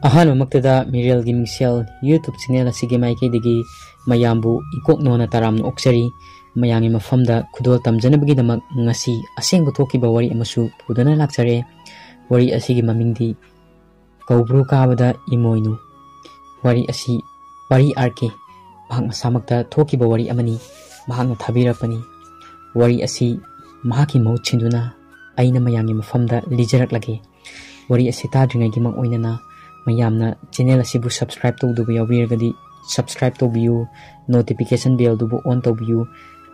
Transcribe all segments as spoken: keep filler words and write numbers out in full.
ꯑꯍꯥꯟꯕꯃꯛꯇꯗ ꯃꯤꯔꯦꯜꯒꯤ ꯃꯤꯡꯁꯦꯜ YouTube channel ꯑꯁꯤꯒꯤ ꯃꯥꯏꯀꯩꯗꯒꯤ ꯃꯌꯥꯝꯕꯨ ꯏꯀꯣꯛ ꯅꯣꯟꯅ ꯇꯔꯥꯝꯅ ꯑꯣꯛꯆꯔꯤ꯫ ꯃꯌꯥꯝꯒꯤ ꯃꯐꯝꯗ ꯈꯨꯗꯣꯜ ꯇꯝꯖꯅꯕꯒꯤꯗꯃꯛ ꯉꯁꯤ ꯑꯁꯦꯡꯕ ꯊꯣꯛꯈꯤꯕ ꯋꯥꯔꯤ ꯑꯃꯁꯨ ꯄꯨꯗꯨꯅ ꯂꯥꯛꯆꯔꯦ꯫ ꯋꯥꯔꯤ ꯑꯁꯤꯒꯤ ꯃꯃꯤꯡꯗꯤ ꯀꯧꯕ꯭ꯔꯨ ꯀꯥꯕꯗ ꯏꯃꯣꯏꯅꯨ꯫ ꯋꯥꯔꯤ ꯑꯁꯤ ꯄꯥꯔꯤ ꯑꯥꯔ ꯀꯦ ꯃꯍꯥꯛ ꯃꯁꯥꯃꯛꯇ ꯊꯣꯛꯈꯤꯕ ꯋꯥꯔꯤ ꯑꯃꯅꯤ꯫ ꯃꯍꯥꯛꯅ ꯊꯥꯕꯤꯔꯛꯄꯅꯤ꯫ ꯋꯥꯔꯤ ꯑꯁꯤ ꯃꯍꯥꯛꯀꯤ ꯃꯍꯨꯠ ꯁꯤꯟꯗꯨꯅ ꯑꯩꯅ ꯃꯌꯥꯝꯒꯤ ꯃꯐꯝꯗ ꯂꯤꯖꯔꯛꯂꯒꯦ꯫ ꯋꯥꯔꯤ ꯑꯁꯤ ꯇꯥꯗ꯭ꯔꯤꯉꯩꯒꯤ ꯃꯥꯡꯑꯣꯏꯅꯅ ꯃꯌꯥꯝꯅ ꯆꯦꯅꯦꯜ ꯑꯁꯤꯕꯨ subscribe ꯇꯧꯗꯕ ꯌꯥꯎꯕꯤꯔꯒꯗꯤ subscribe ꯇꯧꯕꯤꯌꯨ, notification bell ꯗꯨꯕꯨ on ꯇꯧꯕꯤꯌꯨ꯫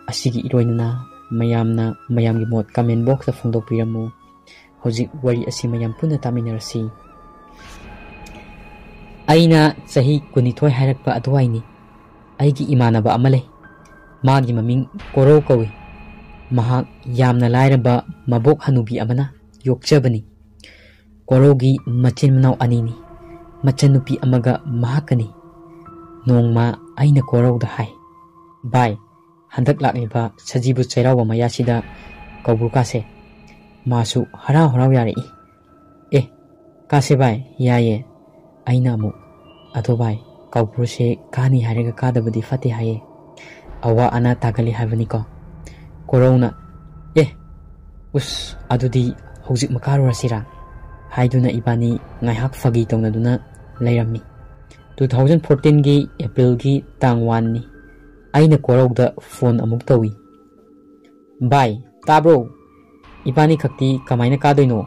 ꯑꯁꯤꯒꯤ ꯏꯔꯣꯏꯅꯅ ꯃꯌꯥꯝꯅ ꯃꯌꯥꯝꯒꯤ ꯃꯣꯠ comment box ꯇ ꯐꯣꯡꯗꯣꯛꯄꯤꯔꯝꯃꯨ꯫ ꯍꯧꯖꯤꯛ ꯋꯥꯔꯤ ꯑꯁꯤ ꯃꯌꯥꯝ ꯄꯨꯟꯅ ꯇꯥꯃꯤꯟꯅꯔꯁꯤ꯫ ꯑꯩꯅ ꯆꯍꯤ ꯀꯨꯟꯅꯤꯊꯣꯏ ꯍꯥꯏꯔꯛꯄ ꯑꯗꯨꯋꯥꯏꯅꯤ꯫ ꯑꯩꯒꯤ ꯏꯃꯥꯟꯅꯕ ꯑꯃ ꯂꯩ꯫ ꯃꯥꯒꯤ ꯃꯃꯤꯡ ꯀꯣꯔꯧ ꯀꯧꯏ꯫ ꯃꯍꯥꯛ ꯌꯥꯝꯅ ꯂꯥꯏꯔꯕ ꯃꯕꯣꯛ ꯍꯅꯨꯕꯤ ꯑꯃꯅ ꯌꯣꯛꯆꯕꯅꯤ꯫ ꯀꯣꯔꯧꯒꯤ ꯃꯆꯤꯟ ꯃꯅꯥꯎ ꯑꯅꯤꯅꯤ꯫ ꯃꯆꯟꯅꯨꯄꯤ ꯑꯃꯒ ꯃꯍꯥꯛꯀꯅꯤ꯫ ꯅꯣꯡꯃ ꯑꯩꯅ ꯀꯣꯔꯧꯗ ꯍꯥꯏ, "ꯚꯥꯏ, ꯍꯟꯗꯛ ꯂꯥꯛꯂꯤꯕ ꯁꯖꯤꯕꯨ ꯆꯩꯔꯥꯎꯕ ꯃꯌꯥꯁꯤꯗ ꯀꯧꯕ꯭ꯔꯨ ꯀꯥꯁꯦ"꯫ ꯃꯥꯁꯨ ꯍꯔꯥꯎ ꯍꯔꯥꯎ ꯌꯥꯔꯛꯏ꯫ "ꯑꯦ, ꯀꯥꯁꯦ ꯚꯥꯏ, ꯌꯥꯏꯌꯦ"꯫ ꯑꯩꯅ ꯑꯃꯨꯛ, "ꯑꯗꯣ ꯚꯥꯏ, ꯀꯧꯕ꯭ꯔꯨꯁꯦ ꯀꯥꯅꯤ ꯍꯥꯏꯔꯒ ꯀꯥꯗꯕꯗꯤ ꯐꯠꯇꯦ ꯍꯥꯏꯌꯦ꯫ ꯑꯋꯥ ꯑꯅꯥ ꯇꯥꯒꯜꯂꯤ ꯍꯥꯏꯕꯅꯤꯀꯣ"꯫ ꯀꯣꯔꯧꯅ, "ꯑꯦ, ꯎꯁ, ꯑꯗꯨꯗꯤ ꯍꯧꯖꯤꯛꯃꯛ ꯀꯥꯔꯨꯔꯁꯤꯔꯥ?" ꯍꯥꯏꯗꯨꯅ ꯏꯕꯥꯅꯤ ꯉꯥꯏꯍꯥꯛ ꯐꯥꯒꯤ ꯇꯧꯅꯗꯨꯅ ꯂꯩꯔꯝꯃꯤ꯫ Two thousand fourteen ꯒꯤ April ꯒꯤ ꯇꯥꯡ one ꯅꯤ꯫ ꯑꯩꯅ ꯀꯣꯔꯧꯗ phone ꯑꯃꯨꯛ ꯇꯧꯏ꯫ "ꯚꯥꯏ, ꯇꯥꯕ꯭ꯔꯣ? ꯏꯕꯥꯅꯤ ꯈꯛꯇꯤ ꯀꯃꯥꯏꯅ ꯀꯥꯗꯣꯏꯅꯣ?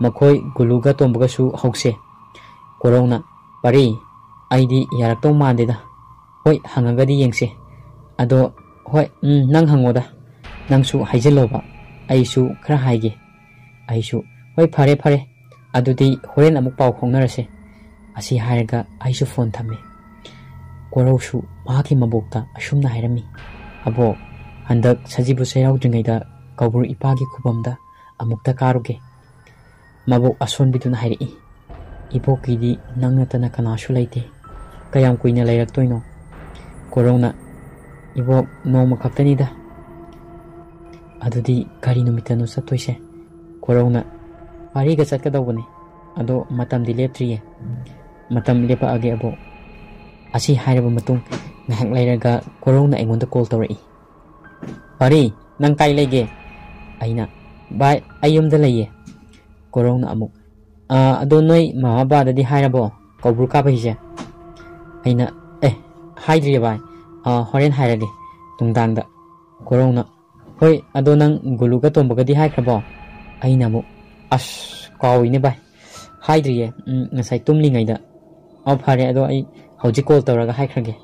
ꯃꯈꯣꯏ ꯒꯨꯂꯨꯒ ꯇꯣꯝꯕꯒꯁꯨ ꯍꯧꯁꯦ"꯫ ꯀꯣꯔꯧꯅ, "ꯄꯥꯔꯤ, ꯑꯩꯗꯤ ꯌꯥꯔꯛꯇꯧ ꯃꯥꯟꯗꯦꯗ꯫ ꯍꯣꯏ, ꯍꯪꯉꯒꯗꯤ ꯌꯦꯡꯁꯦ꯫ ꯑꯗꯣ, ꯍꯣꯏ, ꯎꯝ, ꯅꯪ ꯍꯪꯉꯣꯗ꯫ ꯅꯪꯁꯨ ꯍꯥꯏꯖꯤꯜꯂꯣꯕ꯫ ꯑꯩꯁꯨ ꯈꯔ ꯍꯥꯏꯒꯦ"꯫ ꯑꯩꯁꯨ, "ꯍꯣꯏ, ꯐꯔꯦ, ꯐꯔꯦ꯫ ꯑꯗꯨꯗꯤ ꯍꯣꯔꯦꯟ ꯑꯃꯨꯛ ꯄꯥꯎ ꯐꯥꯎꯅꯔꯁꯦ"꯫ ꯑꯁꯤ ꯍꯥꯏꯔꯒ ꯑꯩꯁꯨ phone ꯊꯝꯃꯦ꯫ ꯀꯣꯔꯧꯁꯨ ꯃꯍꯥꯛꯀꯤ ꯃꯕꯣꯛꯇ ꯑꯁꯨꯝꯅ ꯍꯥꯏꯔꯝꯃꯤ, "ꯑꯕꯣꯛ, ꯍꯟꯗꯛ ꯁꯖꯤꯕꯨ ꯆꯩꯔꯥꯎꯗ꯭ꯔꯤꯉꯩꯗ ꯀꯧꯕ꯭ꯔꯨ ꯏꯄꯥꯒꯤ ꯈꯨꯕꯝꯗ ꯑꯃꯨꯛꯇ ꯀꯥꯔꯨꯒꯦ"꯫ ꯃꯕꯣꯛ ꯑꯁꯣꯟꯕꯤꯗꯨꯅ ꯍꯥꯏꯔꯛꯏ, "ꯏꯕꯣꯛꯀꯤꯗꯤ ꯅꯪ ꯅꯠꯇꯅ ꯀꯅꯥꯁꯨ ꯂꯩꯇꯦ꯫ ꯀꯌꯥꯝ ꯀꯨꯏꯅ ꯂꯩꯔꯛꯇꯣꯏꯅꯣ?" ꯀꯣꯔꯧꯅ, "ꯏꯕꯣꯛ, ꯅꯣꯡꯃ ꯈꯛꯇꯅꯤꯗ"꯫ "ꯑꯗꯨꯗꯤ ꯀꯔꯤ ꯅꯨꯃꯤꯠꯇꯅꯣ ꯆꯠꯇꯣꯏꯁꯦ?" ꯀꯣꯔꯧꯅ, "ꯄꯥꯔꯤꯒ ꯆꯠꯀꯗꯧꯕꯅꯤ"꯫ ꯑꯗꯣ ꯃꯇꯝꯗꯤ ꯂꯦꯞꯇ꯭ꯔꯤꯌꯦ꯫ ꯃꯇꯝ ꯂꯦꯞꯄꯛꯑꯒꯦ ꯑꯕꯣꯛ꯫ ꯑꯁꯤ ꯍꯥꯏꯔꯕ ꯃꯇꯨꯡ ꯉꯥꯏꯍꯥꯛ ꯂꯩꯔꯒ ꯀꯣꯔꯧꯅ ꯑꯩꯉꯣꯟꯗ ꯀꯣꯜ ꯇꯧꯔꯛꯏ꯫ "ꯄꯥꯔꯤ, ꯅꯪ ꯀꯥꯏ ꯂꯩꯒꯦ?" ꯑꯩꯅ, "ꯚꯥꯏ, ꯑꯩ ꯌꯨꯝꯗ ꯂꯩꯌꯦ꯫" ꯀꯣꯔꯧꯅ ꯑꯃꯨꯛ, "ꯑꯥ, ꯑꯗꯣ ꯅꯣꯏ ꯃꯃꯥ ꯕꯕꯥꯗꯗꯤ ꯍꯥꯏꯔꯕꯣ ꯀꯧꯕ꯭ꯔꯨ ꯀꯥꯕ ꯍꯥꯏꯁꯦ?" ꯑꯩꯅ, "ꯑꯦ, ꯍꯥꯏꯗ꯭ꯔꯤꯌꯦ ꯚꯥꯏ꯫ ꯑꯥ, ꯍꯣꯔꯦꯟ ꯍꯥꯏꯔꯒꯦ ꯅꯨꯡꯗꯥꯡꯗ꯫" ꯀꯣꯔꯧꯅ, "ꯍꯣꯏ, ꯑꯗꯣ ꯅꯪ ꯒꯨꯂꯨꯒ ꯇꯣꯝꯕꯒꯗꯤ ꯍꯥꯏꯈ꯭ꯔꯕꯣ?" ꯑꯩꯅ ꯑꯃꯨꯛ, "ꯑꯁ, ꯀꯥꯎꯏꯅꯦ ꯚꯥꯏ, ꯍꯥꯏꯗ꯭ꯔꯤꯌꯦ꯫ ꯎꯝ, ꯉꯁꯥꯏ ꯇꯨꯝꯂꯤꯉꯩꯗ꯫ ꯑꯣ, ꯐꯔꯦ, ꯑꯗꯣ ꯑꯩ ꯍꯧꯖꯤꯛ ꯀꯣꯜ ꯇꯧꯔꯒ ꯍꯥꯏꯈ꯭ꯔꯒꯦ꯫"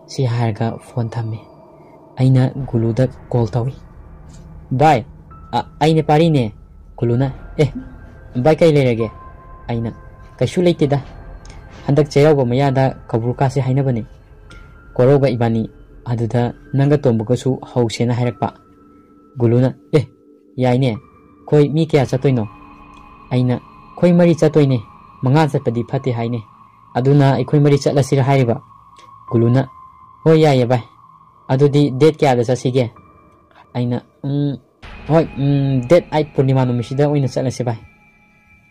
ꯁꯤ ꯍꯥꯏꯔꯒ ꯐꯣꯟ ꯊꯝꯃꯦ꯫ ꯑꯩꯅ ꯒꯨꯂꯨꯗ ꯀꯣꯜ ꯇꯧꯏ꯫ "ꯚꯥꯏ, ꯑ, ꯑꯩꯅꯦ ꯄꯥꯔꯤꯅꯦ꯫" ꯒꯨꯂꯨꯅ, "ꯑꯦ, ꯚꯥꯏ, ꯀꯩ ꯂꯩꯔꯒꯦ?" ꯑꯩꯅ, "ꯀꯩꯁꯨ ꯂꯩꯇꯦꯗ, ꯍꯟꯗꯛ ꯆꯩꯔꯥꯎꯕ ꯃꯌꯥꯗ ꯀꯧꯕ꯭ꯔꯨ ꯀꯥꯁꯦ ꯍꯥꯏꯅꯕꯅꯦ ꯀꯣꯔꯧꯒ ꯏꯕꯥꯅꯤ, ꯑꯗꯨꯗ ꯅꯪꯒ ꯇꯣꯝꯕꯒꯁꯨ ꯍꯧꯁꯦꯅ ꯍꯥꯏꯔꯛꯄ꯫" ꯒꯨꯂꯨꯅ, "ꯑꯦ, ꯌꯥꯏꯅꯦ, ꯑꯩꯈꯣꯏ ꯃꯤ ꯀꯌꯥ ꯆꯠꯇꯣꯏꯅꯣ?" ꯑꯩꯅ, "ꯑꯩꯈꯣꯏ ꯃꯔꯤ ꯆꯠꯇꯣꯏꯅꯦ, ꯃꯉꯥ ꯆꯠꯄꯗꯤ ꯐꯠꯇꯦ ꯍꯥꯏꯅꯦ, ꯑꯗꯨꯅ ꯑꯩꯈꯣꯏ ꯃꯔꯤ ꯆꯠꯂꯁꯤꯔ?" ꯍꯥꯏꯔꯤꯕ꯫ ꯒꯨꯂꯨꯅ, "ꯍꯣꯏ, ꯌꯥꯏꯌꯦ ꯚꯥꯏ, ꯑꯗꯨꯗꯤ ꯗꯦꯠ ꯀꯌꯥꯗ ꯆꯠꯁꯤꯒꯦ?" ꯑꯩꯅ, "ꯎꯝ, ꯍꯣꯏ, ꯎꯝ, ꯗꯦꯠ ꯑꯥꯏꯠ ꯄꯨꯔꯅꯤꯃꯥ ꯅꯨꯃꯤꯠꯁꯤꯗ ꯑꯣꯏꯅ ꯆꯠꯂꯁꯦ ꯚꯥꯏ꯫"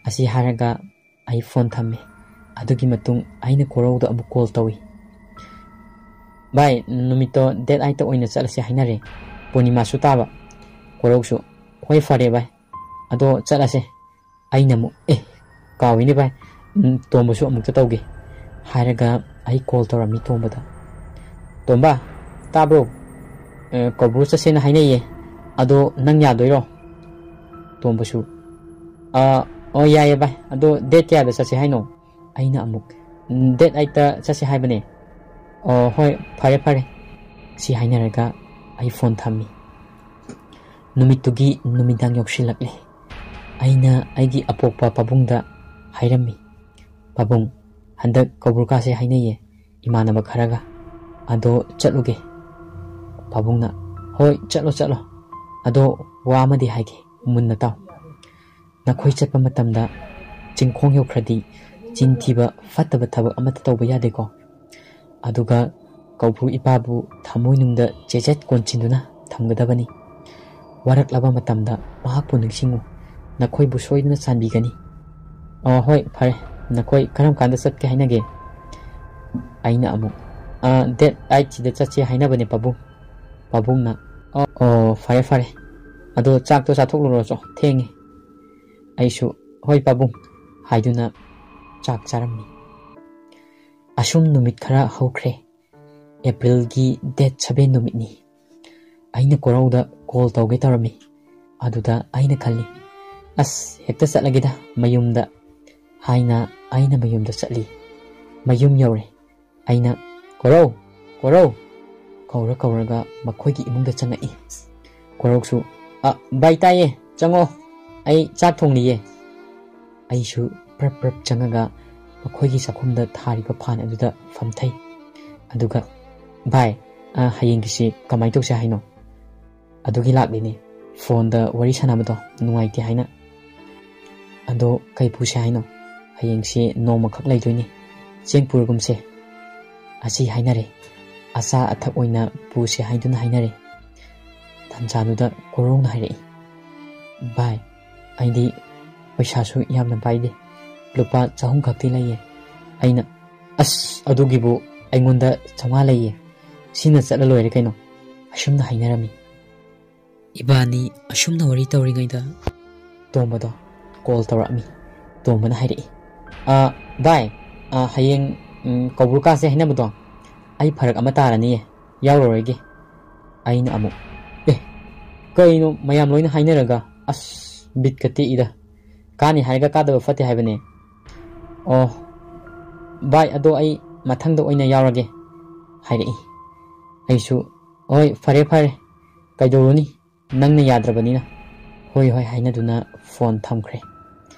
ꯑꯁꯤ ꯍꯥꯏꯔꯒ ꯑꯩ ꯐꯣꯟ ꯊꯝꯃꯦ꯫ ꯑꯗꯨꯒꯤ ꯃꯇꯨꯡ ꯑꯩꯅ ꯀꯣꯔꯧꯗ ꯑꯃꯨꯛ ꯀꯣꯜ ꯇꯧꯏ꯫ "ꯚꯥꯏ, ꯅꯨꯃꯤꯠꯇꯣ ꯗꯦꯠ ꯑꯥꯏꯠꯇ ꯑꯣꯏꯅ ꯆꯠꯂꯁꯦ ꯍꯥꯏꯅꯔꯦ, ꯄꯨꯔꯅꯤꯃꯥꯁꯨ ꯇꯥꯕ꯫" ꯀꯣꯔꯧꯁꯨ, "ꯍꯣꯏ, ꯐꯔꯦ ꯚꯥꯏ, ꯑꯗꯣ ꯆꯠꯂꯁꯦ꯫" ꯑꯩꯅ ꯑꯃꯨꯛ, "ꯑꯦ, ꯀꯥꯎꯏꯅꯦ ꯚꯥꯏ, ꯎꯝ, ꯇꯣꯝꯕꯁꯨ ꯑꯃꯨꯛꯇ ꯇꯧꯒꯦ" ꯍꯥꯏꯔꯒ ꯑꯩ ꯀꯣꯜ ꯇꯧꯔꯝꯃꯤ ꯇꯣꯝꯕꯗ꯫ "ꯇꯣꯝꯕ, ꯇꯥꯕ꯭ꯔꯣ? ꯑ, ꯀꯧꯕ꯭ꯔꯨ ꯆꯠꯁꯦꯅ ꯍꯥꯏꯅꯩꯌꯦ, ꯑꯗꯣ ꯅꯪ ꯌꯥꯗꯣꯏꯔꯣ?" ꯇꯣꯝꯕꯁꯨ, "ꯑ, ꯑꯣ, ꯌꯥꯏꯌꯦ ꯚꯥꯏ, ꯑꯗꯣ ꯗꯦꯠ ꯀꯌꯥꯗ ꯆꯠꯁꯦ ꯍꯥꯏꯅꯣ?" ꯑꯩꯅ ꯑꯃꯨꯛ, "ꯎꯝ, ꯗꯦꯠ ꯑꯥꯏꯠꯇ ꯆꯠꯁꯦ ꯍꯥꯏꯕꯅꯦ꯫" "ꯑꯣ, ꯍꯣꯏ, ꯐꯔꯦ, ꯐꯔꯦ꯫" ꯁꯤ ꯍꯥꯏꯅꯔꯒ ꯑꯩ ꯐꯣꯟ ꯊꯝꯃꯤ꯫ ꯅꯨꯃꯤꯠꯇꯨꯒꯤ ꯅꯨꯃꯤꯗꯥꯡ ꯌꯧꯁꯤꯜꯂꯛꯂꯦ꯫ ꯑꯩꯅ ꯑꯩꯒꯤ ꯑꯄꯣꯛꯄ ꯄꯥꯕꯨꯡꯗ ꯍꯥꯏꯔꯝꯃꯤ, "ꯄꯥꯕꯨꯡ, ꯍꯟꯗꯛ ꯀꯧꯕ꯭ꯔꯨ ꯀꯥꯁꯦ ꯍꯥꯏꯅꯩꯌꯦ ꯏꯃꯥꯟꯅꯕ ꯈꯔꯒ, ꯑꯗꯣ ꯆꯠꯂꯨꯒꯦ?" ꯄꯥꯕꯨꯡꯅ, "ꯍꯣꯏ, ꯆꯠꯂꯣ, ꯆꯠꯂꯣ, ꯑꯗꯣ ꯋꯥ ꯑꯃꯗꯤ ꯍꯥꯏꯒꯦ, ꯃꯨꯟꯅ ꯇꯥꯎ꯫ ꯅꯈꯣꯏ ꯆꯠꯄ ꯃꯇꯝꯗ ꯆꯤꯡꯈꯣꯡ ꯌꯧꯈ꯭ꯔꯗꯤ ꯆꯤꯟ ꯊꯤꯕ, ꯐꯠꯇꯕ ꯊꯕꯛ ꯑꯃꯠꯇ ꯇꯧꯕ ꯌꯥꯗꯦꯀꯣ? ꯑꯗꯨꯒ ꯀꯧꯕ꯭ꯔꯨ ꯏꯄꯥꯕꯨ ꯊꯃꯣꯏꯅꯨꯡꯗ ꯆꯦꯆꯠ ꯀꯣꯟꯁꯤꯟꯗꯨꯅ ꯊꯝꯒꯗꯕꯅꯤ꯫ ꯋꯥꯔꯛꯂꯕ ꯃꯇꯝꯗ ꯃꯍꯥꯛꯄꯨ ꯅꯤꯡꯁꯤꯡꯉꯨ, ꯅꯈꯣꯏꯕꯨ ꯁꯣꯏꯗꯅ ꯆꯥꯟꯕꯤꯒꯅꯤ꯫" "ꯑꯣ, ꯍꯣꯏ, ꯐꯔꯦ꯫ ꯅꯈꯣꯏ ꯀꯔꯝ ꯀꯥꯟꯗ ꯆꯠꯀꯦ ꯍꯥꯏꯅꯒꯦ?" ꯑꯩꯅ ꯑꯃꯨꯛ, "ꯑ, date eight ꯁꯤꯗ ꯆꯠꯁꯦ ꯍꯥꯏꯅꯕꯅꯦ, ꯄꯥꯕꯨꯡ꯫" ꯄꯥꯕꯨꯡꯅ, "ꯑꯣ, ꯑꯣ, ꯐꯔꯦ, ꯐꯔꯦ꯫ ꯑꯗꯣ ꯆꯥꯛꯇꯣ ꯆꯥꯊꯣꯛꯂꯨꯔꯣ, ꯆꯣ, ꯊꯦꯡꯉꯦ꯫" ꯑꯩꯁꯨ, "ꯍꯣꯏ, ꯄꯥꯕꯨꯡ" ꯍꯥꯏꯗꯨꯅ ꯆꯥꯛ ꯆꯥꯔꯝꯃꯤ꯫ ꯑꯁꯨꯝ ꯅꯨꯃꯤꯠ ꯈꯔ ꯍꯧꯈ꯭ꯔꯦ꯫ ꯑꯦꯄ꯭ꯔꯤꯜꯒꯤ date seven ꯅꯨꯃꯤꯠꯅꯤ꯫ ꯑꯩꯅ ꯀꯣꯔꯧꯗ call ꯇꯧꯒꯦ ꯇꯧꯔꯝꯃꯤ꯫ ꯑꯗꯨꯗ ꯑꯩꯅ ꯈꯜꯂꯤ, "ꯑꯁ, ꯍꯦꯛꯇ ꯆꯠꯂꯒꯦꯗ ꯃꯌꯨꯝꯗ" ꯍꯥꯏꯅ ꯑꯩꯅ ꯃꯌꯨꯝꯗ ꯆꯠꯂꯤ꯫ ꯃꯌꯨꯝ ꯌꯧꯔꯦ꯫ ꯑꯩꯅ, "ꯀꯣꯔꯧ, ꯀꯣꯔꯧ" ꯀꯧꯔ ꯀꯧꯔꯒ ꯃꯈꯣꯏꯒꯤ ꯏꯃꯨꯡꯗ ꯆꯪꯉꯛꯏ꯫ ꯀꯣꯔꯧꯁꯨ, "ꯑ, ꯚꯥꯏ, ꯇꯥꯏꯌꯦ, ꯆꯪꯉꯣ, ꯑꯩ ꯆꯥꯛ ꯊꯣꯡꯂꯤꯌꯦ꯫" ꯑꯩꯁꯨ ꯄ꯭ꯔꯞ ꯄ꯭ꯔꯞ ꯆꯪꯉꯒ ꯃꯈꯣꯏꯒꯤ ꯆꯥꯛꯈꯨꯝꯗ ꯊꯥꯔꯤꯕ ꯐꯥꯟ ꯑꯗꯨꯗ ꯐꯝꯊꯩ꯫ ꯑꯗꯨꯒ, "ꯚꯥꯏ, ꯑ, ꯍꯌꯦꯡꯒꯤꯁꯤ ꯀꯃꯥꯏꯅ ꯇꯧꯁꯦ ꯍꯥꯏꯅꯣ? ꯑꯗꯨꯒꯤ ꯂꯥꯛꯂꯤꯅꯦ, ꯐꯣꯟꯗ ꯋꯥꯔꯤ ꯁꯥꯟꯅꯕꯗꯣ ꯅꯨꯡꯉꯥꯏꯇꯦ ꯍꯥꯏꯅ꯫ ꯑꯗꯣ ꯀꯩ ꯄꯨꯁꯦ ꯍꯥꯏꯅꯣ? ꯍꯌꯦꯡꯁꯦ ꯅꯣꯡꯃꯈꯛ ꯂꯩꯗꯣꯏꯅꯤ, ꯆꯦꯡ ꯄꯨꯔꯒꯨꯝꯁꯦ" ꯑꯁꯤ ꯍꯥꯏꯅꯔꯦ꯫ ꯑꯆꯥ ꯑꯊꯛ ꯑꯣꯏꯅ ꯄꯨꯁꯦ ꯍꯥꯏꯗꯨꯅ ꯍꯥꯏꯅꯔꯦ꯫ ꯇꯥꯟꯖꯥꯗꯨꯗ ꯀꯣꯔꯧꯅ ꯍꯥꯏꯔꯛꯏ, "ꯚꯥꯏ, ꯑꯩꯗꯤ ꯄꯩꯁꯥꯁꯨ ꯌꯥꯝꯅ ꯄꯥꯏꯗꯦ, ꯂꯨꯄꯥ ꯆꯍꯨꯝ ꯈꯛꯇꯤ ꯂꯩꯌꯦ꯫" ꯑꯩꯅ, "ꯑꯁ, ꯑꯗꯨꯒꯤꯕꯨ ꯑꯩꯉꯣꯟꯗ ꯆꯥꯝꯃꯉꯥ ꯂꯩꯌꯦ, ꯁꯤꯅ ꯆꯠꯂ ꯂꯣꯏꯔꯦ ꯀꯩꯅꯣ꯫" ꯑꯁꯨꯝꯅ ꯍꯥꯏꯅꯔꯝꯃꯤ꯫ ꯏꯕꯥꯅꯤ ꯑꯁꯨꯝꯅ ꯋꯥꯔꯤ ꯇꯧꯔꯤꯉꯩꯗ ꯇꯣꯝꯕꯗꯣ call ꯇꯧꯔꯛꯑꯝꯃꯤ꯫ ꯇꯣꯝꯕꯅ ꯍꯥꯏꯔꯛꯏ, "ꯑ, ꯚꯥꯏ, ꯑ, ꯍꯌꯦꯡ, ꯎꯝ, ꯀꯧꯕ꯭ꯔꯨ ꯀꯥꯁꯦ ꯍꯥꯏꯅꯕꯗꯣ ꯑꯩ ꯐꯔꯛ ꯑꯃ ꯇꯥꯔꯅꯤꯌꯦ, ꯌꯥꯎꯔꯔꯣꯏꯒꯦ꯫" ꯑꯩꯅ ꯑꯃꯨꯛ, "ꯑꯦ, ꯀꯩꯅꯣ ꯃꯌꯥꯝ ꯂꯣꯏꯅ ꯍꯥꯏꯅꯔꯒ? ꯑꯁ, ꯕꯤꯠꯀ ꯇꯦꯛꯏꯗ꯫ ꯀꯥꯅꯤ ꯍꯥꯏꯔꯒ ꯀꯥꯗꯕ ꯐꯠꯇꯦ ꯍꯥꯏꯕꯅꯦ꯫ ꯑꯣ, ꯚꯥꯏ, ꯑꯗꯣ ꯑꯩ ꯃꯊꯪꯗ ꯑꯣꯏꯅ ꯌꯥꯎꯔꯒꯦ" ꯍꯥꯏꯔꯛꯏ꯫ ꯑꯩꯁꯨ, "ꯍꯣꯏ, ꯐꯔꯦ, ꯐꯔꯦ, ꯀꯩꯗꯧꯔꯨꯅꯤ, ꯅꯪꯅ ꯌꯥꯗ꯭ꯔꯕꯅꯤꯅ꯫" "ꯍꯣꯏ, ꯍꯣꯏ" ꯍꯥꯏꯅꯗꯨꯅ ꯐꯣꯟ ꯊꯝꯈ꯭ꯔꯦ꯫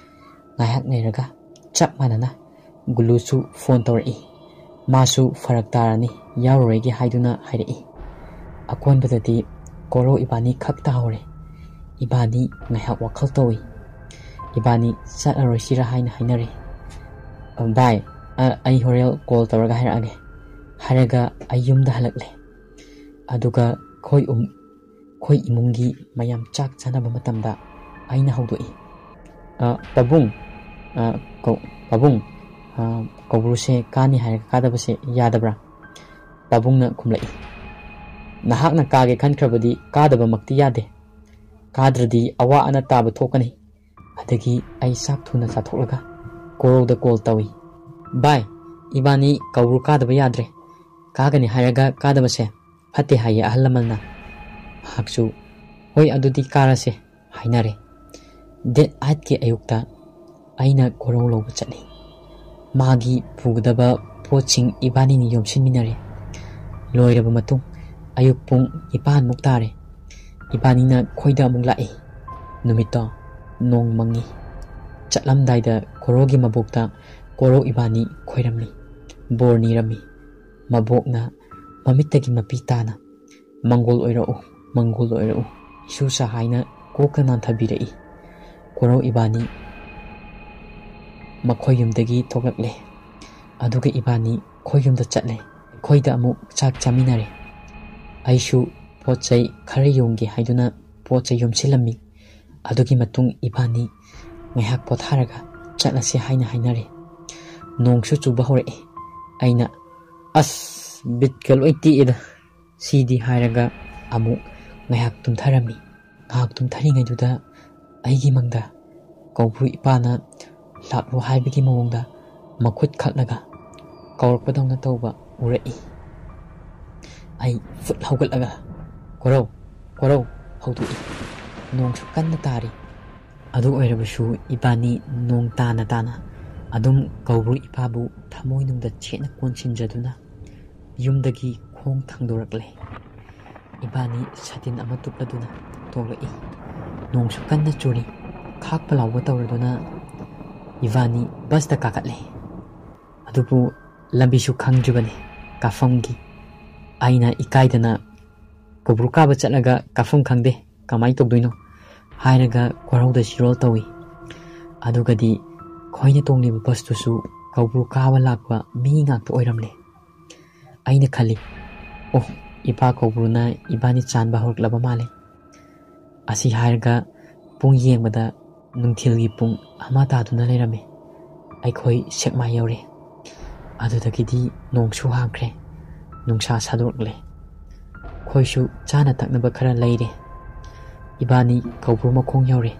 ꯉꯥꯏꯍꯥꯛ ꯂꯩꯔꯒ ꯆꯞ ꯃꯥꯟꯅꯅ ꯒꯨꯂꯨꯁꯨ ꯐꯣꯟ ꯇꯧꯔꯛꯏ꯫ ꯃꯥꯁꯨ ꯐꯔꯛ ꯇꯥꯔꯅꯤ, ꯌꯥꯎꯔꯔꯣꯏꯒꯦ ꯍꯥꯏꯗꯨꯅ ꯍꯥꯏꯔꯛꯏ꯫ ꯑꯀꯣꯟꯕꯗꯗꯤ ꯀꯣꯔꯧ ꯏꯕꯥꯅꯤ ꯈꯛ ꯇꯥꯍꯧꯔꯦ꯫ ꯏꯕꯥꯅꯤ ꯉꯥꯏꯍꯥꯛ ꯋꯥꯈꯜ ꯇꯧꯏ꯫ ꯏꯕꯥꯅꯤ ꯆꯠꯂꯔꯣꯏꯁꯤꯔꯥ ꯍꯥꯏꯅ ꯍꯥꯏꯅꯔꯦ꯫ "ꯚꯥꯏ, ꯑ, ꯑꯩ ꯍꯣꯔꯦꯟ call ꯇꯧꯔꯒ ꯍꯥꯏꯔꯛꯑꯒꯦ" ꯍꯥꯏꯔꯒ ꯑꯩ ꯌꯨꯝꯗ ꯍꯜꯂꯛꯂꯦ꯫ ꯑꯗꯨꯒ ꯑꯩꯈꯣꯏ ꯎꯝ-, ꯑꯩꯈꯣꯏ ꯏꯃꯨꯡꯒꯤ ꯃꯌꯥꯝ ꯆꯥꯛ ꯆꯥꯅꯕ ꯃꯇꯝꯗ ꯑꯩꯅ ꯍꯧꯗꯣꯛꯏ, "ꯑ, ꯄꯥꯕꯨꯡ, "ꯑ, ꯀꯧ-, ꯄꯥꯕꯨꯡ, ꯑ, ꯀꯧꯕ꯭ꯔꯨꯁꯦ ꯀꯥꯅꯤ ꯍꯥꯏꯔꯒ ꯀꯥꯗꯕꯁꯦ ꯌꯥꯗꯕ꯭ꯔꯥ?" ꯄꯥꯕꯨꯡꯅ ꯈꯨꯝꯂꯛꯏ, "ꯅꯍꯥꯛꯅ ꯀꯥꯒꯦ ꯈꯟꯈ꯭ꯔꯕꯗꯤ ꯀꯥꯗꯕꯃꯛꯇꯤ ꯌꯥꯗꯦ꯫ ꯀꯥꯗ꯭ꯔꯗꯤ ꯑꯋꯥ ꯑꯅꯥ ꯇꯥꯕ ꯊꯣꯛꯀꯅꯤ꯫" ꯑꯗꯒꯤ ꯑꯩ ꯆꯥꯛ ꯊꯨꯅ ꯆꯥꯊꯣꯛꯂꯒ ꯀꯣꯔꯧꯗ ꯀꯣꯜ ꯇꯧꯏ, "ꯚꯥꯏ, ꯏꯕꯥꯅꯤ ꯀꯧꯕ꯭ꯔꯨ ꯀꯥꯗꯕ ꯌꯥꯗ꯭ꯔꯦ꯫ ꯀꯥꯒꯅꯤ ꯍꯥꯏꯔꯒ ꯀꯥꯗꯕꯁꯦ ꯐꯠꯇꯦ ꯍꯥꯏꯌꯦ ꯑꯍꯜ ꯂꯃꯟꯅ꯫" ꯃꯍꯥꯛꯁꯨ, "ꯍꯣꯏ, ꯑꯗꯨꯗꯤ ꯀꯥꯔꯁꯦ" ꯍꯥꯏꯅꯔꯦ꯫ ꯗꯦꯠ ꯑꯥꯏꯠꯀꯤ ꯑꯌꯨꯛꯇ ꯑꯩꯅ ꯀꯣꯔꯧ ꯂꯧꯕ ꯆꯠꯂꯤ꯫ ꯃꯥꯒꯤ ꯄꯨꯒꯗꯕ ꯄꯣꯠꯁꯤꯡ ꯏꯕꯥꯅꯤꯅ ꯌꯣꯝꯁꯤꯟꯃꯤꯟꯅꯔꯦ꯫ ꯂꯣꯏꯔꯕ ꯃꯇꯨꯡ ꯑꯌꯨꯛ ꯄꯨꯡ ꯅꯤꯄꯥꯟꯃꯨꯛ ꯇꯥꯔꯦ꯫ ꯏꯕꯥꯅꯤꯅ ꯈꯣꯏꯗ ꯑꯃꯨꯛ ꯂꯥꯛꯏ꯫ ꯅꯨꯃꯤꯠꯇꯣ ꯅꯣꯡ ꯃꯪꯉꯤ꯫ ꯆꯠꯂꯝꯗꯥꯏꯗ ꯀꯣꯔꯧꯒꯤ ꯃꯕꯣꯛꯇ ꯀꯣꯔꯧ ꯏꯕꯥꯅꯤ ꯈꯣꯏꯔꯝꯃꯤ, ꯕꯣꯔ ꯅꯤꯔꯝꯃꯤ꯫ ꯃꯕꯣꯛꯅ ꯃꯃꯤꯠꯇꯒꯤ ꯃꯄꯤ ꯇꯥꯅ, "ꯃꯪꯒꯣꯜ ꯑꯣꯏꯔꯛꯎ, ꯃꯪꯒꯣꯜ ꯑꯣꯏꯔꯛꯎ, ꯏꯁꯨꯁꯥ" ꯍꯥꯏꯅ ꯀꯣꯛꯀ ꯅꯥꯟꯊꯕꯤꯔꯛꯏ꯫ ꯀꯣꯔꯧ ꯏꯕꯥꯅꯤ ꯃꯈꯣꯏ ꯌꯨꯝꯗꯒꯤ ꯊꯣꯛꯂꯛꯂꯦ꯫ ꯑꯗꯨꯒ ꯏꯕꯥꯅꯤ ꯈꯣꯏ ꯌꯨꯝꯗ ꯆꯠꯂꯦ꯫ ꯑꯩꯈꯣꯏꯗ ꯑꯃꯨꯛ ꯆꯥꯛ ꯆꯥꯃꯤꯟꯅꯔꯦ꯫ ꯑꯩꯁꯨ ꯄꯣꯠ ꯆꯩ ꯈꯔ ꯌꯣꯝꯒꯦ ꯍꯥꯏꯗꯨꯅ ꯄꯣꯠ ꯆꯩ ꯌꯣꯝꯁꯤꯜꯂꯝꯃꯤ꯫ ꯑꯗꯨꯒꯤ ꯃꯇꯨꯡ ꯏꯕꯥꯅꯤ ꯉꯥꯏꯍꯥꯛ ꯄꯣꯊꯥꯔꯒ ꯆꯠꯂꯁꯤ ꯍꯥꯏꯅ ꯍꯥꯏꯅꯔꯦ꯫ ꯅꯣꯡꯁꯨ ꯆꯨꯕ ꯍꯧꯔꯛꯑꯦ꯫ ꯑꯩꯅ, "ꯑꯁ, ꯕꯤꯠꯀ ꯂꯣꯏ ꯇꯦꯛꯑꯦꯗ ꯁꯤꯗꯤ" ꯍꯥꯏꯔꯒ ꯑꯃꯨꯛ ꯉꯥꯏꯍꯥꯛ ꯇꯨꯝꯊꯔꯝꯃꯤ꯫ ꯉꯥꯏꯍꯥꯛ ꯇꯨꯝꯊꯔꯤꯉꯩꯗꯨꯗ ꯑꯩꯒꯤ ꯃꯪꯗ ꯀꯧꯕ꯭ꯔꯨ ꯏꯄꯥꯅ ꯂꯥꯛꯂꯣ ꯍꯥꯏꯕꯒꯤ ꯃꯑꯣꯡꯗ ꯃꯈꯨꯠ ꯈꯠꯂꯒ ꯀꯧꯔꯛꯄꯗꯧꯅ ꯇꯧꯕ ꯎꯔꯛꯏ꯫ ꯑꯩ ꯐꯨꯠ ꯍꯧꯒꯠꯂꯒ, "ꯀꯣꯔꯧ, ꯀꯣꯔꯧ" ꯍꯧꯗꯣꯛꯏ꯫ ꯅꯣꯡꯁꯨ ꯀꯟꯅ ꯇꯥꯔꯤ꯫ ꯑꯗꯨ ꯑꯣꯏꯔꯕꯁꯨ ꯏꯕꯥꯅꯤ ꯅꯣꯡ ꯇꯥꯅ ꯇꯥꯅ ꯑꯗꯨꯝ ꯀꯧꯕ꯭ꯔꯨ ꯏꯄꯥꯕꯨ ꯊꯃꯣꯏꯅꯨꯡꯗ ꯆꯦꯠꯅ ꯀꯣꯟꯁꯤꯟꯖꯗꯨꯅ ꯌꯨꯝꯗꯒꯤ ꯈꯣꯡ ꯊꯥꯡꯗꯣꯔꯛꯂꯦ꯫ ꯏꯕꯥꯅꯤ ꯁꯥꯇꯤꯟ ꯑꯃ ꯇꯨꯞꯂꯗꯨꯅ ꯊꯣꯛꯂꯛꯏ꯫ ꯅꯣꯡꯁꯨ ꯀꯟꯅ ꯆꯨꯔꯤ꯫ ꯈꯥꯛꯄ ꯂꯥꯎꯕ ꯇꯧꯔꯗꯨꯅ ꯏꯕꯥꯅꯤ ꯕꯁꯇ ꯀꯥꯈꯠꯂꯦ꯫ ꯑꯗꯨꯕꯨ ꯂꯝꯕꯤꯁꯨ ꯈꯪꯗ꯭ꯔꯤꯕꯅꯤ ꯀꯥꯐꯝꯒꯤ꯫ ꯑꯩꯅ ꯏꯀꯥꯏꯗꯅ, "ꯀꯧꯕ꯭ꯔꯨ ꯀꯥꯕ ꯆꯠꯂꯒ ꯀꯥꯐꯝ ꯈꯪꯗꯦ, ꯀꯃꯥꯏꯅ ꯇꯧꯗꯣꯏꯅꯣ?" ꯍꯥꯏꯔꯒ ꯀꯣꯔꯧꯗ ꯆꯤꯔꯣꯜ ꯇꯧꯏ꯫ ꯑꯗꯨꯒꯗꯤ ꯑꯩꯈꯣꯏꯅ ꯇꯣꯡꯂꯤꯕ ꯕꯁꯇꯨꯁꯨ ꯀꯧꯕ꯭ꯔꯨ ꯀꯥꯕ ꯂꯥꯛꯄ ꯃꯤ ꯉꯥꯛꯇ ꯑꯣꯏꯔꯝꯂꯦ꯫ ꯑꯩꯅ ꯈꯜꯂꯤ, "ꯑꯣ, ꯏꯄꯥ ꯀꯧꯕ꯭ꯔꯨꯅ ꯏꯕꯥꯅꯤ ꯆꯥꯟꯕ ꯍꯧꯔꯛꯂꯕ ꯃꯥꯜꯂꯦ꯫" ꯑꯁꯤ ꯍꯥꯏꯔꯒ ꯄꯨꯡ ꯌꯦꯡꯕꯗ ꯅꯨꯡꯊꯤꯜꯒꯤ ꯄꯨꯡ ꯑꯃ ꯇꯥꯗꯨꯅ ꯂꯩꯔꯝꯃꯤ꯫ ꯑꯩꯈꯣꯏ ꯁꯦꯛꯃꯥꯏ ꯌꯧꯔꯦ꯫ ꯑꯗꯨꯗꯒꯤꯗꯤ ꯅꯣꯡꯁꯨ ꯍꯥꯡꯈ꯭ꯔꯦ, ꯅꯨꯡꯁꯥ ꯁꯥꯗꯣꯔꯛꯂꯦ꯫ ꯑꯩꯈꯣꯏꯁꯨ ꯆꯥꯅ ꯊꯛꯅꯕ ꯈꯔ ꯂꯩꯔꯦ꯫ ꯏꯕꯥꯅꯤ ꯀꯧꯕ꯭ꯔꯨ ꯃꯈꯣꯡ ꯌꯧꯔꯦ꯫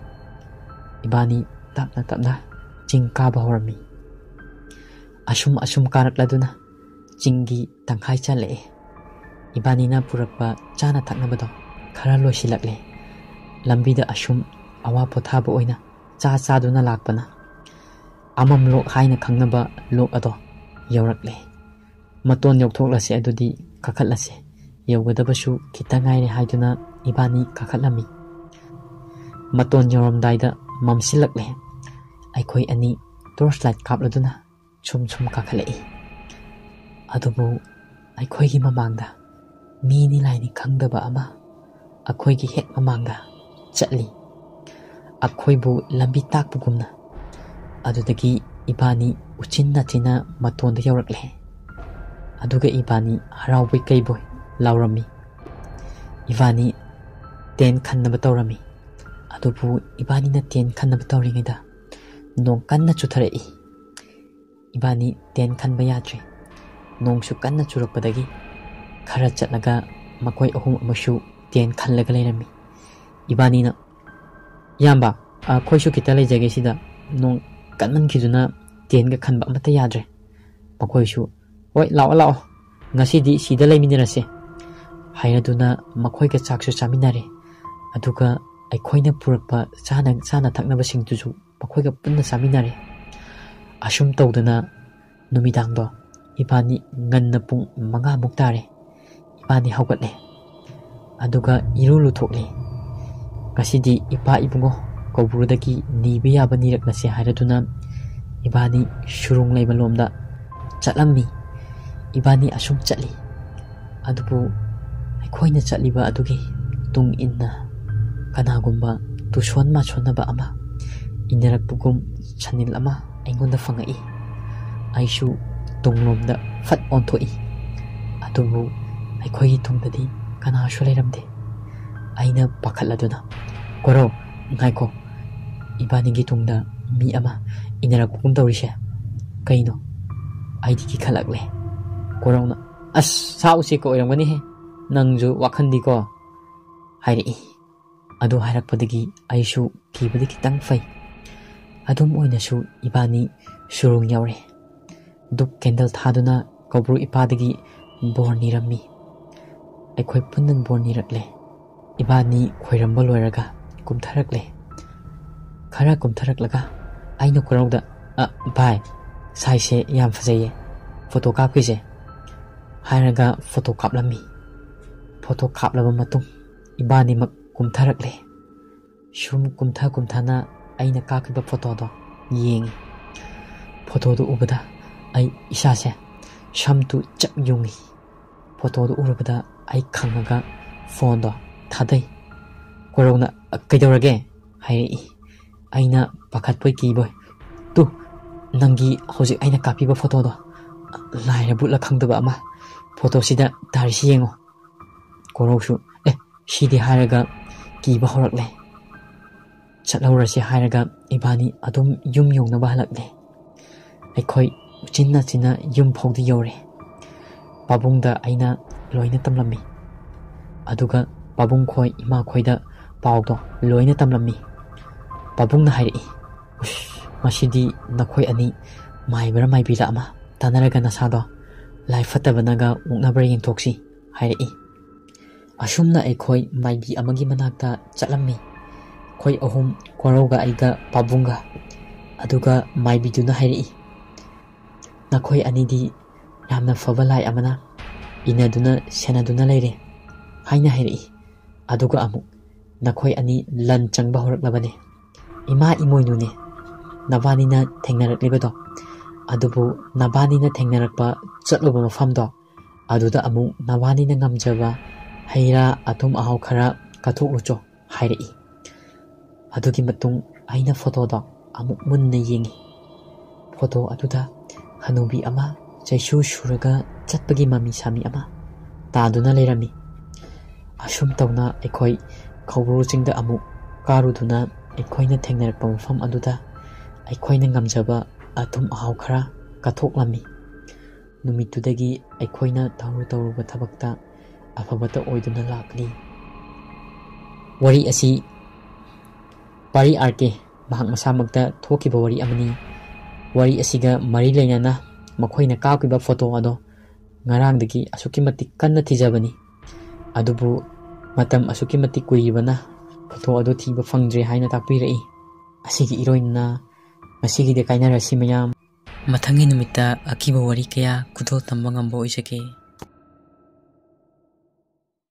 ꯏꯕꯥꯅꯤ ꯇꯞꯅ ꯇꯞꯅ ꯆꯤꯡ ꯀꯥꯕ ꯍꯧꯔꯝꯃꯤ꯫ ꯑꯁꯨꯝ ꯑꯁꯨꯝ ꯀꯥꯔꯛꯂꯗꯨꯅ ꯆꯤꯡꯒꯤ ꯇꯪꯈꯥꯏ ꯆꯜꯂꯛꯑꯦ꯫ ꯏꯕꯥꯅꯤꯅ ꯄꯨꯔꯛꯄ ꯆꯥꯅ ꯊꯛꯅꯕꯗꯣ ꯈꯔ ꯂꯣꯏꯁꯤꯜꯂꯛꯂꯦ꯫ ꯂꯝꯕꯤꯗ ꯑꯁꯨꯝ ꯑꯋꯥ ꯄꯣꯊꯥꯕ ꯑꯣꯏꯅ ꯆꯥ ꯆꯥꯗꯨꯅ ꯂꯥꯛꯄꯅ ꯑꯃꯝ ꯂꯣꯛ ꯍꯥꯏꯅ ꯈꯪꯅꯕ ꯂꯣꯛ ꯑꯗꯣ ꯌꯧꯔꯛꯂꯦ꯫ "ꯃꯇꯣꯟ ꯌꯧꯊꯣꯛꯂꯁꯦ, ꯑꯗꯨꯗꯤ ꯀꯥꯈꯠꯂꯁꯦ, ꯌꯧꯒꯗꯕꯁꯨ ꯈꯤꯇ ꯉꯥꯏꯔꯦ" ꯍꯥꯏꯗꯨꯅ ꯏꯕꯥꯅꯤ ꯀꯥꯈꯠꯂꯝꯃꯤ꯫ ꯃꯇꯣꯟ ꯌꯧꯔꯝꯗꯥꯏꯗ ꯃꯝꯁꯤꯜꯂꯛꯂꯦ꯫ ꯑꯩꯈꯣꯏ ꯑꯅꯤ ꯇꯣꯔꯆ ꯂꯥꯏꯠ ꯀꯥꯞꯂꯗꯨꯅ ꯁꯨꯝ ꯁꯨꯝ ꯀꯥꯈꯠꯂꯛꯏ꯫ ꯑꯗꯨꯕꯨ ꯑꯩꯈꯣꯏꯒꯤ ꯃꯃꯥꯡꯗ ꯃꯤꯅꯤ ꯂꯥꯏꯅꯤ ꯈꯪꯗꯕ ꯑꯃ ꯑꯩꯈꯣꯏꯒꯤ ꯍꯦꯛ ꯃꯃꯥꯡꯗ ꯆꯠꯂꯤ, ꯑꯩꯈꯣꯏꯕꯨ ꯂꯝꯕꯤ ꯇꯥꯛꯄꯒꯨꯝꯅ꯫ ꯑꯗꯨꯗꯒꯤ ꯏꯕꯥꯅꯤ ꯎꯆꯤꯟ ꯅꯥꯆꯤꯟꯅ ꯃꯇꯣꯟꯗ ꯌꯧꯔꯛꯂꯦ꯫ ꯑꯗꯨꯒ ꯏꯕꯥꯅꯤ ꯍꯔꯥꯎꯕꯣꯏ ꯀꯩꯕꯣꯏ ꯂꯥꯎꯔꯝꯃꯤ꯫ ꯏꯕꯥꯅꯤ ꯇꯦꯟ ꯈꯟꯅꯕ ꯇꯧꯔꯝꯃꯤ꯫ ꯑꯗꯨꯕꯨ ꯏꯕꯥꯅꯤꯅ ꯇꯦꯟ ꯈꯟꯅꯕ ꯇꯧꯔꯤꯉꯩꯗ ꯅꯣꯡ ꯀꯟꯅ ꯆꯨꯊꯔꯛꯏ꯫ ꯏꯕꯥꯅꯤ ꯇꯦꯟ ꯈꯟꯕ ꯌꯥꯗ꯭ꯔꯦ꯫ ꯅꯣꯡꯁꯨ ꯀꯟꯅ ꯆꯨꯔꯛꯄꯗꯒꯤ ꯈꯔ ꯆꯠꯂꯒ ꯃꯈꯣꯏ ꯑꯍꯨꯝ ꯑꯃꯁꯨ ꯇꯦꯟ ꯈꯜꯂꯒ ꯂꯩꯔꯝꯃꯤ꯫ ꯏꯕꯥꯅꯤꯅ, "ꯏꯌꯥꯝꯕ, ꯑꯩꯈꯣꯏꯁꯨ ꯈꯤꯇ ꯂꯩꯖꯒꯦ ꯁꯤꯗ, ꯅꯣꯡ ꯀꯟꯃꯟꯈꯤꯗꯨꯅ ꯇꯦꯟꯒ ꯈꯟꯕ ꯑꯃꯠꯇ ꯌꯥꯗ꯭ꯔꯦ"꯫ ꯃꯈꯣꯏꯁꯨ, "ꯍꯣꯏ, ꯂꯥꯛꯑꯣ, ꯂꯥꯛꯑꯣ, ꯉꯁꯤꯗꯤ ꯁꯤꯗ ꯂꯩꯃꯤꯟꯅꯔꯁꯦ" ꯍꯥꯏꯔꯗꯨꯅ ꯃꯈꯣꯏꯒ ꯆꯥꯛꯁꯨ ꯆꯥꯃꯤꯟꯅꯔꯦ꯫ ꯑꯗꯨꯒ ꯑꯩꯈꯣꯏꯅ ꯄꯨꯔꯛꯄ ꯆꯥꯅ, ꯆꯥꯅ ꯊꯛꯅꯕꯁꯤꯡꯗꯨꯁꯨ ꯃꯈꯣꯏꯒ ꯄꯨꯟꯅ ꯆꯥꯃꯤꯟꯅꯔꯦ꯫ ꯑꯁꯨꯝ ꯇꯧꯗꯅ ꯅꯨꯃꯤꯗꯥꯡꯗꯣ ꯏꯕꯥꯅꯤ ꯉꯟꯅ ꯄꯨꯡ ꯃꯉꯥꯃꯨꯛ ꯇꯥꯔꯦ꯫ ꯏꯕꯥꯅꯤ ꯍꯧꯒꯠꯂꯦ꯫ ꯑꯗꯨꯒ ꯏꯔꯨ ꯂꯨꯊꯣꯛꯂꯦ꯫ "ꯉꯁꯤꯗꯤ ꯏꯄꯥ ꯏꯕꯨꯡꯉꯣ ꯀꯧꯕ꯭ꯔꯨꯗꯒꯤ ꯅꯤꯕ ꯌꯥꯕ ꯅꯤꯔꯛꯂꯁꯦ" ꯍꯥꯏꯔꯗꯨꯅ ꯏꯕꯥꯅꯤ ꯁꯨꯔꯨꯡ ꯂꯩꯕ ꯂꯣꯝꯗ ꯆꯠꯂꯝꯃꯤ꯫ ꯏꯕꯥꯅꯤ ꯑꯁꯨꯝ ꯆꯠꯂꯤ꯫ ꯑꯗꯨꯕꯨ ꯑꯩꯈꯣꯏꯅ ꯆꯠꯂꯤꯕ ꯑꯗꯨꯒꯤ ꯇꯨꯡ ꯏꯟꯅ ꯀꯅꯥꯒꯨꯝꯕ ꯇꯨꯁꯣꯟ ꯃꯥꯁꯣꯟꯅꯕ ꯑꯃ ꯏꯟꯅꯔꯛꯄꯒꯨꯝ ꯁꯅꯤꯜ ꯑꯃ ꯑꯩꯉꯣꯟꯗ ꯐꯪꯉꯛꯏ꯫ ꯑꯩꯁꯨ ꯇꯨꯡꯂꯣꯝꯗ ꯐꯠ ꯑꯣꯟꯊꯣꯛꯏ꯫ ꯑꯗꯨꯕꯨ ꯑꯩꯈꯣꯏꯒꯤ ꯇꯨꯡꯗꯗꯤ ꯀꯅꯥꯁꯨ ꯂꯩꯔꯝꯗꯦ꯫ ꯑꯩꯅ ꯄꯥꯈꯠꯂꯗꯨꯅ, "ꯀꯣꯔꯧ, ꯉꯥꯏꯈꯣ, ꯏꯕꯥꯅꯤꯒꯤ ꯇꯨꯡꯗ ꯃꯤ ꯑꯃ ꯏꯟꯅꯔꯛꯄꯒꯨꯝ ꯇꯧꯔꯤꯁꯦ ꯀꯩꯅꯣ? ꯑꯩꯗꯤ ꯀꯤꯈꯠꯂꯛꯂꯦ꯫ ꯀꯣꯔꯧꯅ, "ꯑꯁ, ꯁꯥ ꯎꯆꯦꯛꯀ ꯑꯣꯏꯔꯝꯒꯅꯤꯍꯦ, ꯅꯪꯁꯨ ꯋꯥꯈꯟꯗꯤꯀꯣ" ꯍꯥꯏꯔꯛꯏ꯫ ꯑꯗꯨ ꯍꯥꯏꯔꯛꯄꯗꯒꯤ ꯑꯩꯁꯨ ꯀꯤꯕꯗꯤ ꯈꯤꯇꯪ ꯐꯩ꯫ ꯑꯗꯨꯝ ꯑꯣꯏꯅꯁꯨ ꯏꯕꯥꯅꯤ ꯁꯨꯔꯨꯡ ꯌꯧꯔꯦ꯫ ꯙꯨꯞ candle ꯊꯥꯗꯨꯅ ꯀꯧꯕ꯭ꯔꯨ ꯏꯄꯥꯗꯒꯤ ꯕꯣꯔ ꯅꯤꯔꯝꯃꯤ꯫ ꯑꯩꯈꯣꯏ ꯄꯨꯟꯅ ꯕꯣꯔ ꯅꯤꯔꯛꯂꯦ꯫ ꯏꯕꯥꯅꯤ ꯈꯣꯏꯔꯝꯕ ꯂꯣꯏꯔꯒ ꯀꯨꯝꯊꯔꯛꯂꯦ꯫ ꯈꯔ ꯀꯨꯝꯊꯔꯛꯂꯒ ꯑꯩꯅ ꯀꯣꯔꯧꯗ, "ꯑ, ꯚꯥꯏ, ꯁꯥꯏꯁꯦ ꯌꯥꯝ ꯐꯖꯩꯌꯦ, ꯐꯣꯇꯣ ꯀꯥꯞꯈꯤꯁꯦ" ꯍꯥꯏꯔꯒ ꯐꯣꯇꯣ ꯀꯥꯞꯂꯝꯃꯤ꯫ ꯐꯣꯇꯣ ꯀꯥꯞꯂꯕ ꯃꯇꯨꯡ ꯏꯕꯥꯅꯤꯃꯛ ꯀꯨꯝꯊꯔꯛꯂꯦ꯫ ꯁꯨꯝ ꯀꯨꯝꯊ ꯀꯨꯝꯊꯅ ꯑꯩꯅ ꯀꯥꯞꯈꯤꯕ ꯐꯣꯇꯣꯗꯣ ꯌꯦꯡꯉꯤ꯫ ꯐꯣꯇꯣꯗꯨ ꯎꯕꯗ ꯑꯩ ꯏꯁꯥꯁꯦ ꯁꯝꯇꯨ ꯆꯞ ꯌꯨꯡꯉꯤ꯫ ꯐꯣꯇꯣꯗꯨ ꯎꯔꯨꯕꯗ ꯑꯩ ꯈꯪꯉꯒ ꯐꯣꯟꯗꯣ ꯊꯥꯗꯩ꯫ ꯀꯣꯔꯧꯅ, "ꯀꯩꯗꯧꯔꯒꯦ?" ꯍꯥꯏꯔꯛꯏ꯫ ꯑꯩꯅ ꯄꯥꯈꯠꯄꯣꯏ ꯀꯤꯕꯣꯏ, "ꯇꯨ, ꯅꯪꯒꯤ ꯍꯧꯖꯤꯛ ꯑꯩꯅ ꯀꯥꯞꯄꯤꯕ ꯐꯣꯇꯣꯗꯣ, ꯂꯥꯏꯔ ꯚꯨꯠꯂ ꯈꯪꯗꯕ ꯑꯃ ꯐꯣꯇꯣꯁꯤꯗ ꯇꯥꯔꯤꯁꯤ ꯌꯦꯡꯉꯣ"꯫ ꯀꯣꯔꯧꯁꯨ, "ꯑꯦ, ꯁꯤꯗꯤ" ꯍꯥꯏꯔꯒ ꯀꯤꯕ ꯍꯧꯔꯛꯂꯦ꯫ ꯆꯠꯍꯧꯔꯁꯤ ꯍꯥꯏꯔꯒ ꯏꯕꯥꯅꯤ ꯑꯗꯨꯝ ꯌꯨꯝ ꯌꯧꯅꯕ ꯍꯜꯂꯛꯂꯦ꯫ ꯑꯩꯈꯣꯏ ꯎꯆꯤꯟ ꯅꯥꯆꯤꯟꯅ ꯌꯨꯝ ꯐꯥꯎꯗꯤ ꯌꯧꯔꯦ꯫ ꯄꯥꯕꯨꯡꯗ ꯑꯩꯅ ꯂꯣꯏꯅ ꯇꯝꯂꯝꯃꯤ꯫ ꯑꯗꯨꯒ ꯄꯥꯕꯨꯡ ꯈꯣꯏ, ꯏꯃꯥ ꯈꯣꯏꯗ ꯄꯥꯎꯗꯣ ꯂꯣꯏꯅ ꯇꯝꯂꯝꯃꯤ꯫ ꯄꯥꯕꯨꯡꯅ ꯍꯥꯏꯔꯛꯏ, "ꯎꯁ, ꯃꯁꯤꯗꯤ ꯅꯈꯣꯏ ꯑꯅꯤ ꯃꯥꯏꯕ꯭ꯔꯥ ꯃꯥꯏꯕꯤꯔꯥ ꯑꯃ ꯇꯥꯟꯅꯔꯒ ꯅꯁꯥꯗꯣ ꯂꯥꯏ ꯐꯠꯇꯕꯅꯒ ꯑꯣꯛꯅꯕ꯭ꯔꯥ ꯌꯦꯡꯊꯣꯛꯁꯤ" ꯍꯥꯏꯔꯛꯏ꯫ ꯑꯁꯨꯝꯅ ꯑꯩꯈꯣꯏ ꯃꯥꯏꯕꯤ ꯑꯃꯒꯤ ꯃꯅꯥꯛꯇ ꯆꯠꯂꯝꯃꯤ꯫ ꯑꯩꯈꯣꯏ ꯑꯍꯨꯝ, ꯀꯣꯔꯧꯒ ꯑꯩꯒ ꯄꯥꯕꯨꯡꯒ꯫ ꯑꯗꯨꯒ ꯃꯥꯏꯕꯤꯗꯨꯅ ꯍꯥꯏꯔꯛꯏ, "ꯅꯈꯣꯏ ꯑꯅꯤꯗꯤ ꯌꯥꯝꯅ ꯐꯕ ꯂꯥꯏ ꯑꯃꯅ ꯏꯟꯅꯗꯨꯅ ꯁꯦꯟꯅꯗꯨꯅ ꯂꯩꯔꯦ" ꯍꯥꯏꯅ ꯍꯥꯏꯔꯛꯏ꯫ ꯑꯗꯨꯒ ꯑꯃꯨꯛ, "ꯅꯈꯣꯏ ꯑꯅꯤ ꯂꯟ ꯆꯪꯕ ꯍꯧꯔꯛꯂꯕꯅꯦ꯫ ꯏꯃꯥ ꯏꯃꯣꯏꯅꯨꯅꯦ ꯅꯕꯥꯅꯤꯅ ꯊꯦꯡꯅꯔꯛꯂꯤꯕꯗꯣ, ꯑꯗꯨꯕꯨ ꯅꯕꯥꯅꯤꯅ ꯊꯦꯡꯅꯔꯛꯄ ꯆꯠꯂꯨꯕ ꯃꯐꯝꯗꯣ, ꯑꯗꯨꯗ ꯑꯃꯨꯛ ꯅꯕꯥꯅꯤꯅ ꯉꯝꯖꯕ ꯍꯩ ꯔꯥ ꯑꯊꯨꯝ ꯑꯍꯥꯎ ꯈꯔ ꯀꯠꯊꯣꯛꯂꯨꯆꯣ" ꯍꯥꯏꯔꯛꯏ꯫ ꯑꯗꯨꯒꯤ ꯃꯇꯨꯡ ꯑꯩꯅ ꯐꯣꯇꯣꯗꯣ ꯑꯃꯨꯛ ꯃꯨꯟꯅ ꯌꯦꯡꯉꯤ꯫ ꯐꯣꯇꯣ ꯑꯗꯨꯗ ꯍꯅꯨꯕꯤ ꯑꯃ ꯆꯩꯁꯨ ꯁꯨꯔꯒ ꯆꯠꯄꯒꯤ ꯃꯃꯤ ꯁꯥꯃꯤ ꯑꯃ ꯇꯥꯗꯨꯅ ꯂꯩꯔꯝꯃꯤ꯫ ꯑꯁꯨꯝ ꯇꯧꯅ ꯑꯩꯈꯣꯏ ꯀꯧꯕ꯭ꯔꯨ ꯆꯤꯡꯗ ꯑꯃꯨꯛ ꯀꯥꯔꯨꯗꯨꯅ ꯑꯩꯈꯣꯏꯅ ꯊꯦꯡꯅꯔꯛꯄ ꯃꯐꯝ ꯑꯗꯨꯗ ꯑꯩꯈꯣꯏꯅ ꯉꯝꯖꯕ ꯑꯊꯨꯝ ꯑꯍꯥꯎ ꯈꯔ ꯀꯠꯊꯣꯛꯂꯝꯃꯤ꯫ ꯅꯨꯃꯤꯠꯇꯨꯗꯒꯤ ꯑꯩꯈꯣꯏꯅ ꯇꯧꯔꯨ ꯇꯧꯔꯨꯕ ꯊꯕꯛꯇ ꯑꯐꯕꯇ ꯑꯣꯏꯗꯨꯅ ꯂꯥꯛꯂꯤ꯫ ꯋꯥꯔꯤ ꯑꯁꯤ ꯄꯥꯔꯤ ꯑꯥꯔ ꯀꯦ ꯃꯍꯥꯛ ꯃꯁꯥꯃꯛꯇ ꯊꯣꯛꯈꯤꯕ ꯋꯥꯔꯤ ꯑꯃꯅꯤ꯫ ꯋꯥꯔꯤ ꯑꯁꯤꯒ ꯃꯔꯤ ꯂꯩꯅꯅ ꯃꯈꯣꯏꯅ ꯀꯥꯞꯈꯤꯕ ꯐꯣꯇꯣ ꯑꯗꯣ ꯉꯔꯥꯡꯗꯒꯤ ꯑꯁꯨꯛꯀꯤ ꯃꯇꯤꯛ ꯀꯟꯅ ꯊꯤꯖꯕꯅꯤ꯫ ꯑꯗꯨꯕꯨ ꯃꯇꯝ ꯑꯁꯨꯛꯀꯤ ꯃꯇꯤꯛ ꯀꯨꯏꯔꯤꯕꯅ ꯐꯣꯇꯣ ꯑꯗꯨ ꯊꯤꯕ ꯐꯪꯗ꯭ꯔꯦ ꯍꯥꯏꯅ ꯇꯥꯛꯄꯤꯔꯛꯏ꯫ ꯑꯁꯤꯒꯤ ꯏꯔꯣꯏꯅꯅ ꯉꯁꯤꯒꯤꯗꯤ ꯀꯥꯏꯅꯔꯁꯤ ꯃꯌꯥꯝ꯫ ꯃꯊꯪꯒꯤ ꯅꯨꯃꯤꯠꯇ ꯑꯀꯤꯕ ꯋꯥꯔꯤ ꯀꯌꯥ ꯈꯨꯗꯣꯜ ꯇꯝꯕ ꯉꯝꯕ ꯑꯣꯏꯖꯒꯦ꯫